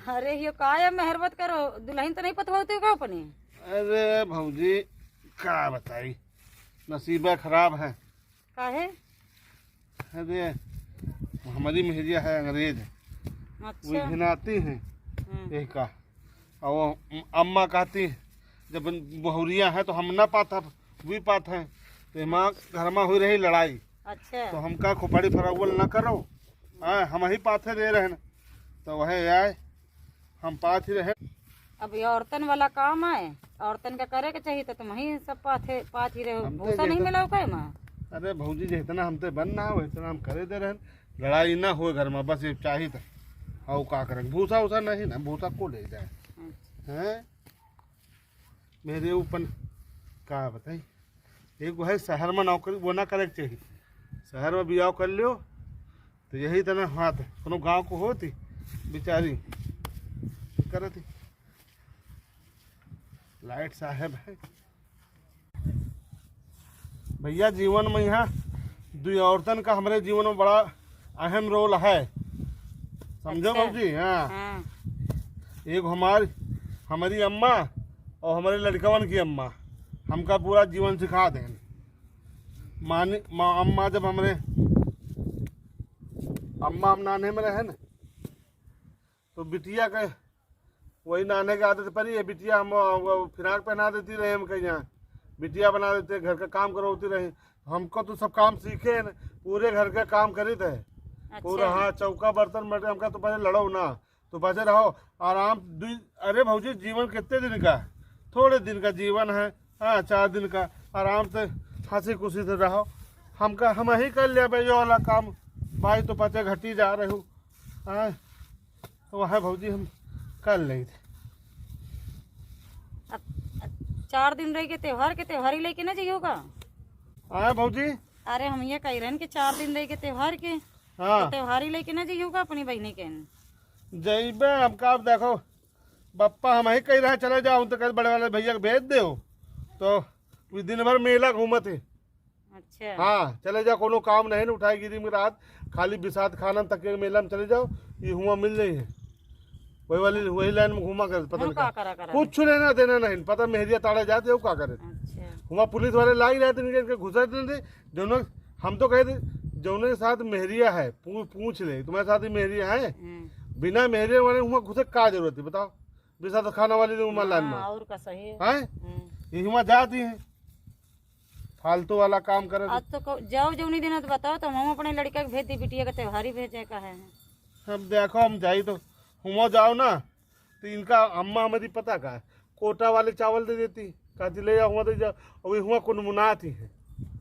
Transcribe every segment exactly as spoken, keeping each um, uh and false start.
अरे, यो का है, मेहरबत करो, दुलहिन तो नहीं पतवावते हो का अपने? अरे भौजी, का बताई, नसीबे खराब है। काहे? अरे, हमारी मेहरिया है अंग्रेज, अच्छा। वो घिनाती हैं। हम्म। यही का। और वो अम्मा कहती, जब बहुरिया है तो हम ना पात, वी पात है, तो माँ घर में हुई रही लड़ाई। अच्छा। तो हमका खोपड़ी फरावल ना करो, हाँ, हम ही पाथे दे रहे हैं, तो वह आए, हम पाथ ही रहे। अब ये औरतन वाला काम है, औरतन का करे के चाहिए, तो तुम ही सब पाथे, पाथ ही रहे हो। हम तो भूसा नहीं जैसे मिला का माँ? अरे भौजी, जितना हमते बनना है, वैतना हम करे दे रहे हैं। लड़ाई ना होए घर में, बस ये चाहिए था। और का करें, भूसा उसा नहीं ना, भूसा को ले जाए। अच्छा। हैं? मेरे ऊपर का बताई, एक है शहर में नौकरी, वो ना करे के चाहिए। शहर में बियाह कर लियो, तो यही तना हाथ है। कोनो गाँव को होती बेचारी, करती। लाइट साहब है। भैया, जीवन में यहाँ दुई औरतन का हमरे जीवन में बड़ा अहम रोल है, समझो अच्छा। भौजी? हाँ। हाँ। एक हमार, हमारी अम्मा और हमारे लड़कवन की अम्मा हमका पूरा जीवन सिखा देन। मानी, मा-, अम्मा जब हमरे, अम्मा हम नान्हे में रहे न, तो बिटिया के वही नान्हे के आदत पड़ी है। बिटिया हम, वो फिराक पहना देती रहे, हम कहीं यहाँ बिटिया बना देते, घर का काम करवाती रहे। हमको तो सब काम सीखे हैं, पूरे घर का काम करीत है। अच्छा। पूरा, हाँ, चौका बर्तन बटे, हमका तो पहले लड़ो ना, तो बचे रहो आराम। दुई, अरे भौजी, जीवन कितने दिन का? थोड़े दिन का जीवन है। हाँ, चार दिन का, आराम से हँसी खुशी से रहो। हमका, हम ही कर लिया भाई, ये वाला काम, भाई तो पचे घटी जा रहे हो। हाँ, तो वह भौजी हम कर लेंगे। अब, अब चार दिन रह के त्योहार के, त्योहारी लेके ना जाइयो का? हाँ भौजी। अरे, हम ये कह रहे हैं कि चार दिन रह के त्योहार के, हाँ। तो त्योहारी लेके ना जाइयो का अपनी बहनी के? जइबे, हमका अब देखो, बप्पा हम ही कह रहे हैं, चले जाओ, तो कह बड़े वाले भैया के भेज दो, तो वे दिन भर मेला घूमत है। अच्छा। हाँ, चले जाओ, कोनो काम नहीं न उठाए गिरी में रात, खाली बिसात खानन तक के मेला में चले जाओ, ये हुआ मिल जाई है। वही वाली, वही लाइन में घूमा कर, पता हम नहीं का का। करा, करा कुछ लेना देना नहीं, पता मेहरिया ताड़ा जाते हो का करे। अच्छा। हुआ पुलिस वाले लाई रहते, इनके, इनके घुसा देते, जौने, हम तो कहे थे, जौने के साथ मेहरिया है, पू-, पूछ ले, तुम्हारे साथ ही मेहरिया है? हम्म। बिना मेहरिया वाले हुआ घुसे का जरूरत है, बताओ? बिसात खाना वाली ने हुआ लाइन में। हाँ, और का सही है। हैं? हम्म। ये हुआ जाती है। फालतू वाला काम करे। आज तो कहो, जाओ जौनी दिन तो बताओ, तो हम अपने लड़का के भेज दी, बिटिया के त्योहारी भेजे का है। अब देखो, हम जाई तो हुआ जाओ ना, तो इनका अम्मा हमारी पता का है, कोटा वाले चावल दे देती, कहती ले जाओ, हुआ दे जाओ, अभी हुआ कुनमुनाती है।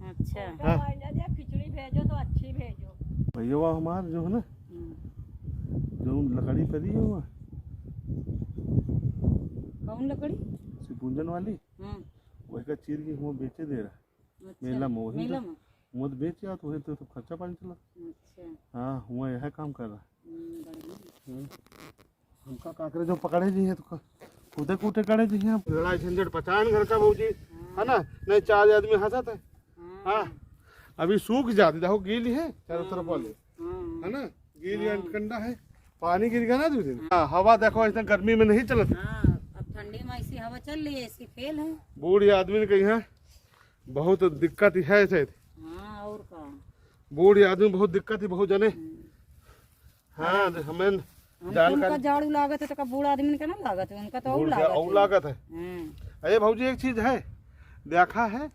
अच्छा। हाँ। कोटा वाले दे, खिचड़ी भेजो तो अच्छी भेजो। भैया हमार जो है ना, हम्म। जो लकड़ी पड़ी है हुआ। कौन लकड़ी? सिपुंजन वाली। हम्म। वही का चीर के हुआ बेचे दे रहा। अच्छा, मेला में वही मेला तो, में? मत बेच यार, तो वही तो सब खर्चा पानी चला। अच्छा। हाँ, हुआ यह काम कर रहा। हम्म, बढ़िया। हम्म। हमका का करे, जो पकड़े जी है तो क-, कूदे कूटे करे जी हैं। लड़ाई झंझट पचान घर का भौजी, हाँ। है ना? नहीं, चार आदमी हंसत है। हाँ। हाँ, अभी सूख जाती, देखो गीली है चारों तरफ वाली, हाँ। है ना? गीली हाँ। अंडा है, पानी गिर गया ना दो दिन। हाँ। हाँ, हवा देखो, ऐसा गर्मी में नहीं चलत। हाँ, अब ठंडी में ऐसी हवा चल रही है, ऐसी फेल है। बूढ़ी आदमी ने कही है, बहुत दिक्कत ही है ऐसे। हाँ, और का। बूढ़ी आदमी बहुत दिक्कत ही, बहुत जने। हम्म। हाँ, तो हमें हमको जानकारी उनका झाड़ू लागत है, तो का बूढ़ आदमी का ना लागत है, उनका तो और बूढ़ के लागत और है। लागत है। हम्म। अरे भौजी, एक चीज है, देखा है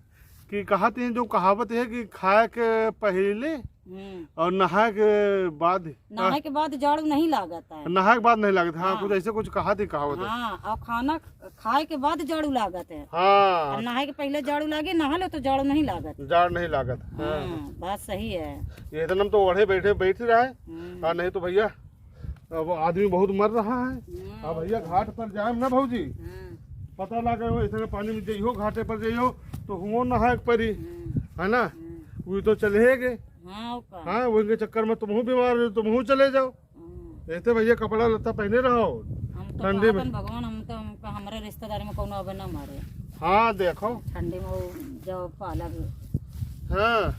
कि कहत हैं, जो कहावत है कि खाए के पहले हम्म। और नहाए के बाद, नहाए के बाद झाड़ू नहीं लागत है। नहाए के बाद नहीं लागत, हाँ, हाँ। कुछ ऐसे कुछ कहा थी कहावत है। हाँ, और खाना खाए के बाद झाड़ू लागत है। हाँ। और नहाए के पहले झाड़ू लागे, नहा लो तो झाड़ू नहीं लागत। झाड़ नहीं लागत, हाँ। हाँ, बात सही है। ये इतना तो ओढ़े बैठे बैठ रहा है, हम्म। और नहीं तो भैया, अब आदमी बहुत मर रहा है। हम्म। अब भैया घाट पर जाए ना भौजी, हम्म। पता लगे हो, इतने पानी में जइहो, घाटे पर जइहो, तो हुओ नहाए के परी, हम्म। है ना? हम्म। वो तो चले गए। हाँ, वो का? हाँ, उनके चक्कर में तुमहू बीमार हो, तुमहू चले जाओ। हम्म। ऐसे भैया कपड़ा लत्ता पहने रहो हम तो ठंडी में। कहतन भगवान, हम तो, हमका, हमरे रिश्तेदारी में कौनो अबे ना मारे। हाँ, देखो। ठंडी में वो जो पाला भी। हाँ,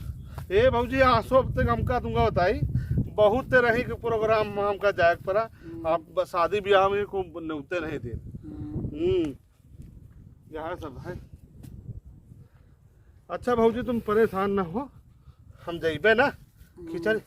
ए भौजी, आसो अब तक हमका तुमका बताई, बहुत रही के प्रोग्राम में हमका जाए के पड़ा। हम्म। आप बस शादी ब्याह में को नेवते नहीं दे। हम्म। हम्म, यह सब है। अच्छा भौजी, तुम परेशान ना हो, हम जइबे ना। हम्म। खिचड़ी,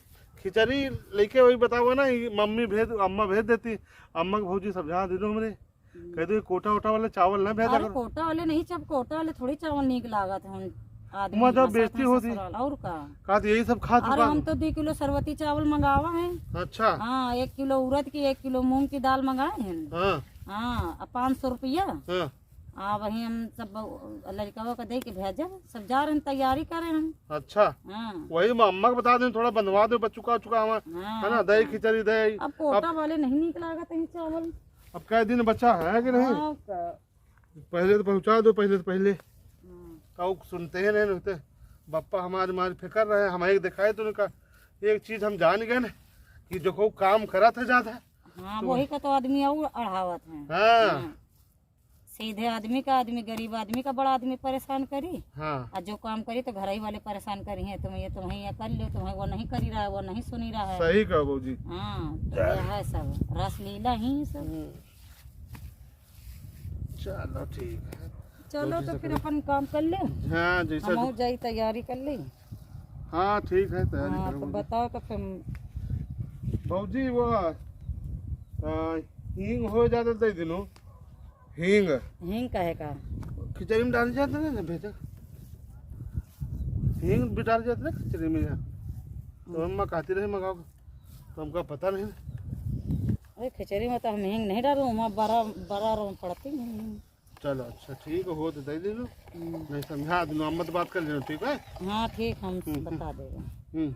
खिचड़ी लेके वही बतावा ना, ये मम्मी भेज, अम्मा भेज देती, अम्मा के भौजी समझा दे दो हमरे। हम्म। कह दो, ये कोटा वोटा वाले चावल ना भेजा अरे, करो। कोटा वाले नहीं, सब कोटा वाले थोड़ी चावल नीक लागत हैं। आदमी उमा जब हंसत बेइज्जती हैं होती। ससुराल, और का? का तो यही सब खा अरे, चुका हम हूँ। तो दो किलो सरबती चावल मंगावा है। अच्छा। हाँ, एक किलो उड़द की, एक किलो मूंग की दाल मंगाए हैं। हाँ। हाँ, अब पाँच सौ रुपया। हाँ। आ, वही हम सब ब-, लड़कवा के दे के भेजब, सब जा रहे हैं, तैयारी करे हैं। अच्छा। हाँ। वही म-, अम्मा के बता दें, थोड़ा बनवा दो, बच्चू का चुका हमारा, हाँ, है ना, दही हाँ। खिचड़ी दे। अब कोटा अब वाले नहीं नीक लागत हैं चावल। अब कई दिन बचा है कि नहीं? हाँ, का। पहले तो पहुँचा दो, पहले तो पहले। हम्म। का वो सुनते हैं नहीं, नहीं तो बप्पा हमारे मारे फिकर रहे, हम एक दिखाए तो उनका एक चीज हम जान गए ना कि जो को काम करत है ज्यादा। हाँ, तो वही का तो आदमी और अढ़ावत है। हाँ। हाँ। सीधे आदमी का, आदमी गरीब आदमी का बड़ा आदमी परेशान करी। हाँ। और जो काम करी तो घर ही वाले परेशान करी हैं, तुम ये, तुम्हें ये कर लो, तुम्हें वो नहीं करी रहा है, वो नहीं सुनी रहा है। सही कहा भौजी। हाँ, तो यह है सब रासलीला ही सब। हम्म। चलो ठीक है। चलो भौजी तो से फिर करो। अपन काम कर ले। हाँ, जैसे हम तो जाई तैयारी कर ले। हाँ, ठीक है, तैयारी हाँ, करो तो भौजी। बताओ तो फिर। भौजी, वो, आ, हींग हो जाता दे दिनो। हींग। हींग काहे का? खिचड़ी में डाल जाते ना, ना बेटा। हींग भी डाल जाते ना खिचड़ी में यहाँ। तो अम्मा कहती रही, "मंगाओ।" तो हमका पता नहीं। अरे, खिचड़ी में तो हम हींग नहीं डालो, वहाँ बड़ा, बड़ा रोम पड़ती है। चलो, अच्छा, ठीक है, हो तो दे दे लो। हम्म। नहीं समझा दूँ, अम्मा तो बात कर लेना, ठीक है? हाँ, ठीक, हम हम्म, हम्म। बता देगा। हम्म।